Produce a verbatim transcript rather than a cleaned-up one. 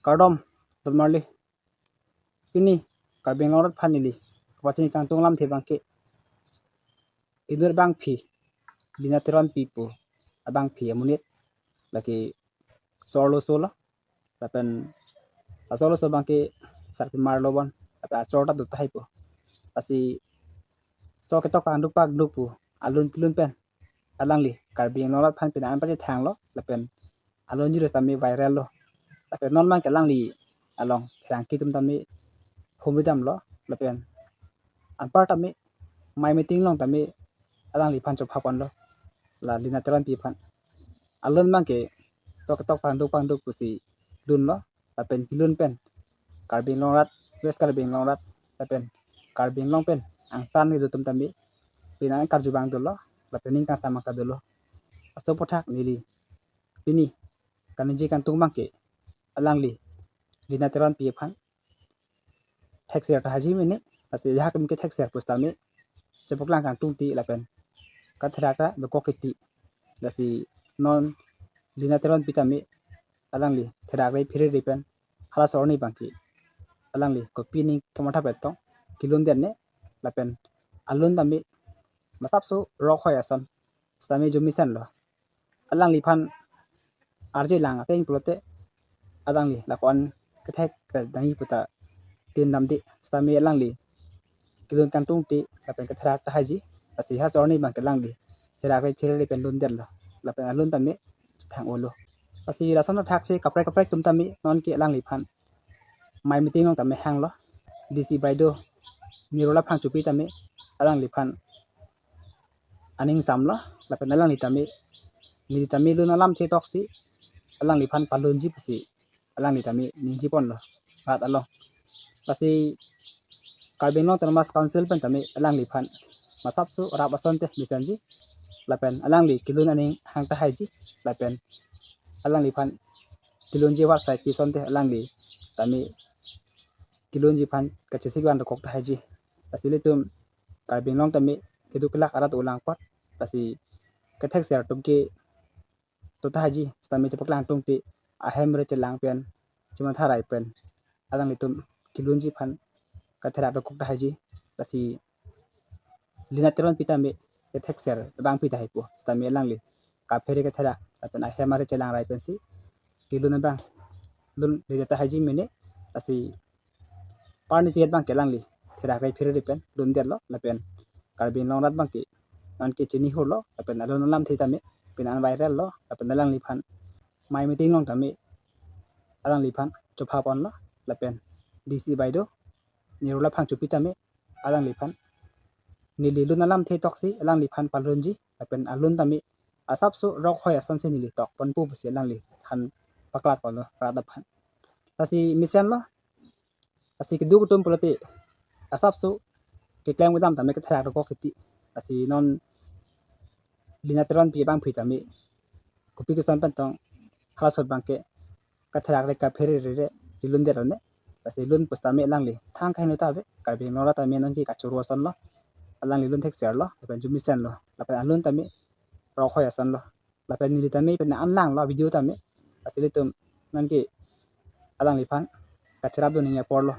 Kardom, dotmarli. Pini Karbi Anglong arat aphan neli kapachini kangtung alamthe abangke inut abangphi, Lina Teronpi pu abangphi amonit, lake so-arloso lo. Lapen so-arloso abangke sarpi marlo bon, lapen achor ta do tahai po. Lasi so ketok pangduk pangduk pu alun kelun pen alangli Karbi Anglong arat aphan pini an pachethanglo, lapen alunji ro sitame viral lo. Lapen non abangke alangli along pherangke atum tame humri damlo, lapen anpar tame mai meeting along tame alangliphan chopha ponlo, la Lina Teronpi aphan. Alun abangke so ketok pangduk pangduk pusi lunlo, lapen kelun pen Karbi Anglong arat, West Karbi Anglong arat, lapen Karbi Anglong pen angtan kedo atum tame pini an karju abang dolo, lapen ning kangsam abang ta dolo. Laso aputhak neli pini kaningje kangtung abangke alangli Lina Teronpi aphan thekser tahai ji mene, lasi ajahak atum ke thekser pusitame chepaklang kangtung ti lapen katherak ta dokok ti. Lasi non Lina Teronpi tame alangli therak re phere re pen halaso arni abangke alangli kopi aning kamatha pen tong kelun det ne, lapen alun tame masapso rok hoi ason sitame jumisen lo. Alangliphan arje lang ateng pulote alangli lapu-an kethek kre dangi puta tin damde sitame alangli kelun kangtung ti lapen katherak tahai ji. Lasi halaso arni abangke alangli therak re phere re pen lun det lo, lapen alun tame thang-olo. Lasi lason athak si kaprek kaprek atum tame non ke alangliphan mai meeting along tame hanglo. D C Baido Nirola Phangchopi tame alangliphan aning samlo, lapen alangli tame, neli tame lun alamthe toksi alangliphan palunji pusi alangli tame ningje ponlo rat along. Lasi Karbi Anglong Autonomous Council pen tame alangliphan masapso rap asonte mesenji, lapen alangli kelun aning hang tahai ji, lapen alangliphan kelunji war sai kisonte alangli tame kelunji aphan kachesik van dokok tahai ji. Lasi ilitum Karbi Anglong tame keduk kelak arat dolang apot, lasi kethekser atum ke do tahai ji sitame chepaklang tung ti ahem re chelang pen chematha rai pen alanglitum kelunji aphan katherak dokok tahai ji. Lasi Lina Teronpi tame kethekser abangpi tahai po sitame alangli kaphere katherak lapen ahem re chelang rai pensi kelun abang lun le tahai ji mene. Lasi arni si abangke alangli therak re phere re pen lun det lo, lapen Karbi Anglong arat abangke non ke chini hurlo, lapen alun alamthe tame pini an viral lo, lapen alangliphan mai meeting along tame alangliphan chopha ponlo, lapen D C Baido Nirola Phangchopi tame alangliphan neli lun alamthe toksi alangliphan palunji, lapen alun tame asapso rok hoi asonsi neli tok ponpo pusi alangliphan paklang ponlo rat aphan. Lasi mesenlo, lasi keduk atum pulote asapso keklem kedam tame katherak dokok ti. Lasi non Lina Teronpi abangpi tame kopi kosonpen tong halaso abangke katherak re kaphere re re kelun det lo ne. Lasi lun pusitame alangli thang kaheno ta ave, Karbi Anglong arat tame non ke kachoro asonlo, alangli lun thekser lo, lapen jumisen lo, lapen alun tame rok hoi asonlo, lapen neli tame pini an langlo video tame. Lasi ilitum non ke alangliphan kacherap dun ningje apor lo.